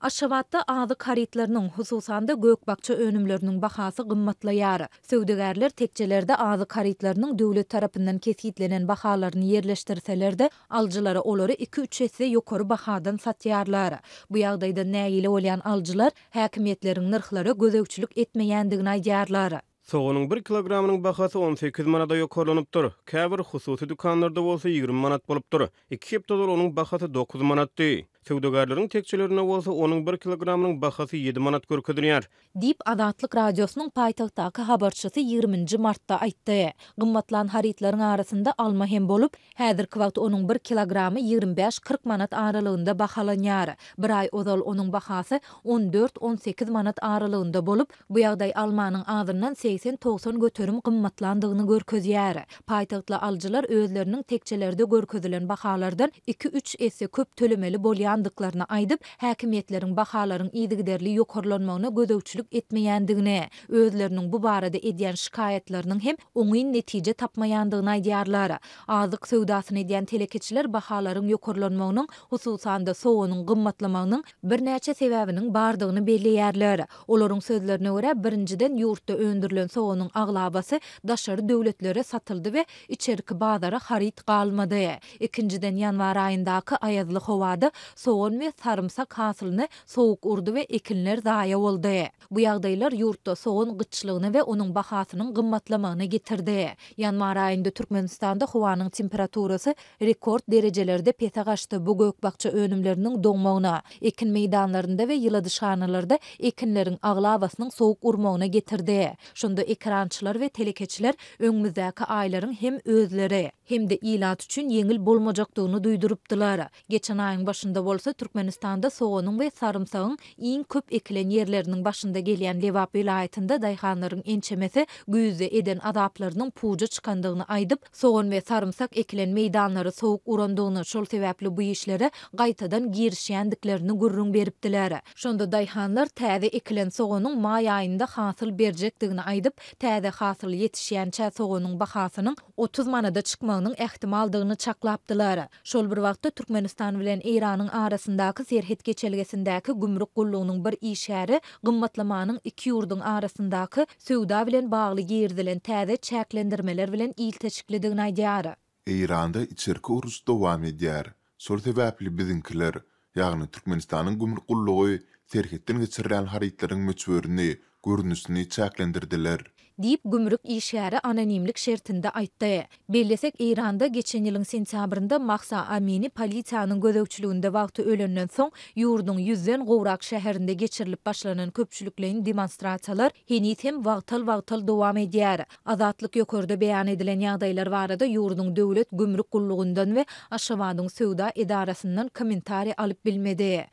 Aşgabatda azyk harytlarynyň, hususan-da, gök-bakja önümleriniň bahasy gymmatlaýar. Söwdagärler tekjelerde azyk harytlarynyň döwlet tarapyndan kesgitlenen bahalaryny ýerleşdirseler-de, alyjylara olary iki-üç esse ýokary bahadan satýarlar. Bu ýagdaýdan nägile bolýan alyjylar häkimiýetleriň nyrhlara gözegçilik etmeýändigini aýdýarlar. Soganyň bir kilogramynyň bahasy 18 manada ýokarlanypdyr. Käbir hususy dükanlarda bolsa 20 manat bolupdyr. Iki hepde ozal onuň bahasy dokuz manatdy. Söwdagärleriň tekjelerinde bolsa onuň bir kilogramynyň bahasy ýedi manat görkezilýär. Diýip, Azatlyk Radiosynyň paýtagtdaky habarçysy ýigriminji martda aýtdy. Gymmatlan harytlaryň arasynda alma hem bolup, häzirki wagt onuň bir kilogramy 25-40 manat aralygynda bahalanýar. Bir aý ozal onuň bahasy on dört-on sekiz manat aralygynda bolup, Bu ýagdaý almanyň azyndan 80-90 göterim gymmatlandygyny görkezýär. Paýtagtly alyjylar özleriniň tekjelerde görkezilen bahalardan iki-üç esse köp tölemeli bolýandyklaryny aýdyp, häkimiýetleriň bahalaryň yzygiderli ýokarlanmagyna gözegçilik etmeýändigini, özleriniň bu barada edýän şikaýatlarynyň hem oňyn netije tapmaýandygyny aýdýarlar. Azyk söwdasyny edýän telekeçiler bahalaryň ýokarlanmagynyň, hususan-da, soganyň gymmatlamagynyň birnäçe sebäbiniň bardygyny belleýärler. Olaryň sözlerine görä, birinjiden, ýurtda öndürilen soganyň aglabasy daşary döwletlere satyldy we içerki bazara haryt galmady. Ikinjiden, ýanwar aýyndaky aýazly howada sogan we sarymsak hasylyny sowuk urdy we ekinler zaýa boldy. Bu ýagdaýlar ýurtda sogan gytçylygyna we onuň bahasynyň gymmatlamagyna getirdi. Ýanwar aýynda Türkmenistanda howanyň temperaturasy rekord derejelerde pese gaçdy, bu gök-bakja önümleriniň doňmagyna, ekin meýdanlarynda we ýyladyşhanalarda ekinleriň aglabasynyň sowuk urmagyna getirdi. Şonda ekerançylar we telekeçiler öňümizdäki aýlaryň hem özleri, hem-de ilat üçin ýeňil bolmajakdygyny duýdurypdylar. Geçen aýyň başynda bolsa Türkmenistanda soganyň we sarymsagyň iň köp ekilen ýerleriniň başynda gelýän Lebap welaýatynda daýhanlaryň ençemesi güýzde eden azaplarynyň puja çykandygyny aýdyp, sogan we sarymsak ekilen meýdanlary sowuk urandygyny, şol sebäpli bu işlere gaýtadan girişýändiklerini gürrüň beripdiler. Şonda daýhanlar täze ekilen soganyň maý aýynda hasyl berjekdigini aýdyp, täze hasyl ýetişýänçä soganyň bahasynyň 30 manada çykmagynyň ähtimaldygyny çaklapdylar. Şol bir wagtda, Türkmenistan bilen Eýranyň arasyndaky serhet geçelgesindäki gümrük gullugynyň bir işgäri gymmatlamanyň iki ýurduň arasyndaky söwda bilen bagly girizilen täze çäklendirmeler bilen ilteşiklidigini aýdýar. Eýranda içerki uruş dowam edýär. Şol sebäpli biziňkiler, ýagny Türkmenistanyň gümrük gullugy serhetden geçirilýän harytlaryň möçberini, görnüşini çäklendirdiler. Diýip, gümrük işgäri anonimlik şertinde aýtdy. Bellesek, Eýranda geçen ýylyň sentýabrynda Mahsa Amini polisiýanyň gözegçiliginde wagty ölenden soň, ýurduň ýüzden gowrak şäherinde geçirilip başlanan köpçülikleýin demonstrasiýalar heniz hem wagtal-wagtal dowam edýär. Azatlyk ýokarda beýan edilen ýagdaýlar barada ýurduň Döwlet gümrük gullugyndan we Aşgabadyň söwda edarasyndan kommentariý alyp bilmedi.